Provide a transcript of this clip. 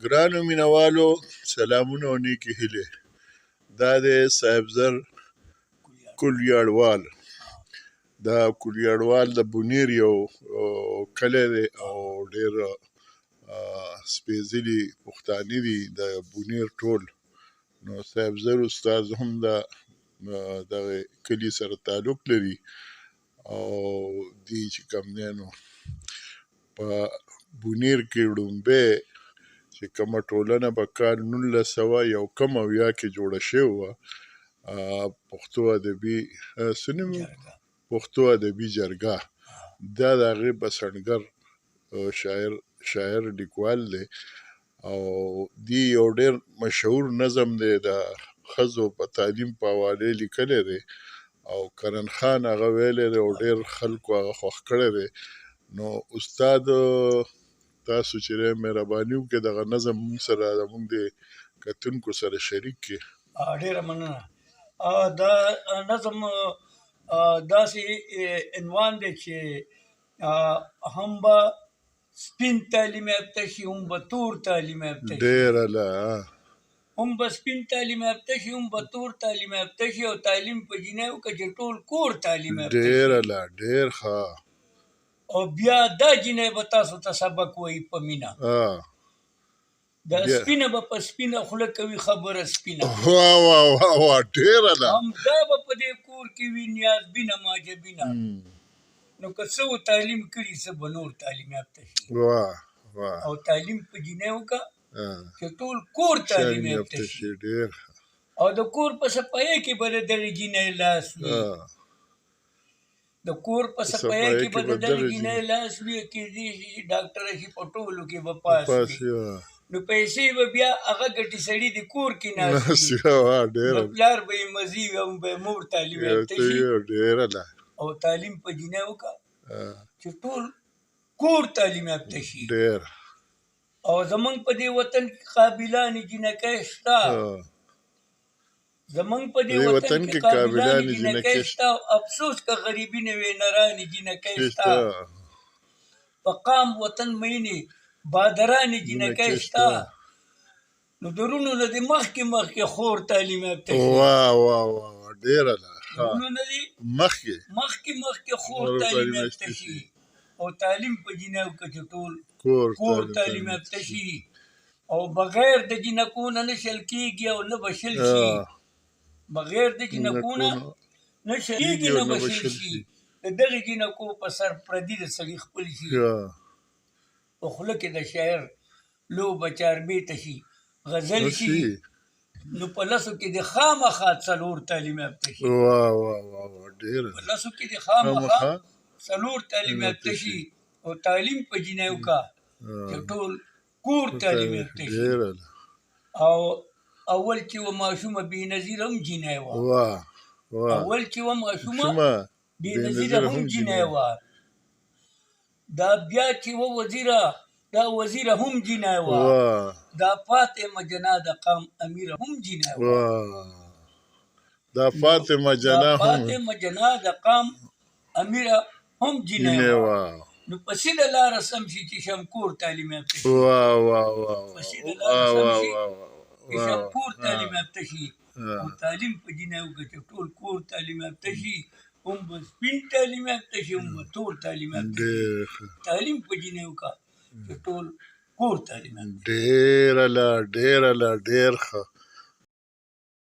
ګرانو مینوالو سلامونه او نیکې هیلې. دا دی صاحبزر کولیاړوال. دا کولیاړوال د بونیر یو کلی دی او ډېر سپېڅلي پښتانه دي د بونیر ټول. نو صاحبزر استاد هم د دغه کلي سره تعلق لري او دی چې کوم دی نو په بونیر کې ړومبی چې کومه ټولنه په کال 1971 کې جوړه شوې وه، پښتو ادبي څه نوم، پښتو ادبي جرګه، دا د هغې بسنټګر شاعر لیکوال دی. او دی یو ډېر مشهور نظم دی د ښځو په تعلیم په حواله لیکلی دی او کرن خان هغه ویلی دی او ډېر خلکو هغه خوښ کړی دی. نو استاد تاسو چې مهرباني وکړئ دغه نظم موږ سره زموږ د کتونکو سره شریک کړئ. ډېره مننه. دا نظم داسې عنوان دی چې هم به سپین تعلیم یافته شي هم به تور تعلیم یافته شي. ډېره له هم به سپین تعلیم یافته شي هم به تور تعلیم یافته شي او تعلیم په جینۍ وکړه چې ټول کور تعلیم یافته شي. ډېره له ډېر ښه. او بیا دا جینۍ به تاسو ته سبق وایي په مینه. دا سپینه به په سپینه خوله کوي خبره سپینه. وا وا وا وا ډېره ده. هم دا به په دې کور کې وي نیازبینه ماجبینه. نو که څه و تعلیم کړي څه به نور تعلیم یافته شي. وا وا. او تعلیم په جینۍ وکړه چې ټول کور تعلیم یافته شي. ډېر. او د کور په صفایۍ کې به د دغې جینۍ لاس وي. د کور په صفایۍ کې به د دغې جینۍ لاس وي. کېدای شي چې ډاکټره شي په ټولو کې به پاس وي. نو پیسې به بیا هغه ګټي سړي د کور کې ناست وي. نو پلار به یې مزي وي او به یې مور تعلیم یافته شي. ډېره ده. او تعلیم په جینۍ وکړه چې ټول کور تعلیم یافته شي. ډېر. او زمونږ په دې وطن کې قابلانې جینکۍ شته. زمونږ په دې وطن کې قابلانې جینکۍ شته. افسوس که غریبي نه وي نرانې جینکۍ شته. په قام وطن مینې بادرانې جینکۍ شته. نو د وروڼو نه دې مخکې مخکې خور تعلیم یافته شي. وا وا وا ډېره ده. وروڼو نه دې مخکې مخکې مخکې خور تعلیم یافته شي. او تعلیم په جینۍ وکړه چې ټول کور تعلیم یافته شي. او بغیر د جینکو نه نه شل کېږي او نه به شل شي. بغیر د جینکو نه نه شل کېږي نه به شل شي. د دغې جینکو په سر پردي د سړي خپل شي. په خوله کې د شاعر لوبه چاربېته شي غزل شي. نو په لسو کې دې خامخا څلور تعلیم یافته شي. وا وا وا وا ډېره. په لسو کې دې خامخا څلور تعلیم یافته شي. او تعلیم په جینۍ وکړه چې ټول کور تعلیم یافته شي. او اول چې وه ماشومه بېنظیره هم جینۍ وه. اول چې وه ماشومه بېنظیره هم جینۍ وه. دا بیا چې وه وزیره دا وزیره هم جینۍ وه. دا فاطمه جناح د قام امیره هم جینۍ وه. دا فاطمه جناح هم فاطمه جناح د قام امیره هم جینۍ وه. نو په سیده لاره سم شي چې شمکور تعلیم یافته شي. وا وا وا په سیده لاره سم شي چې شمکور تعلیم یافته شي. او تعلیم په جینۍ وکړه چې ټول کور تعلیم یافته شي. هم به سپین تعلیم یافته شي هم به تور تعلیم یافته شي. تعلیم په جینۍ وکړه چې ټول کور تعلیم یافته شي. ډېره له ډېره له ډېر ښه.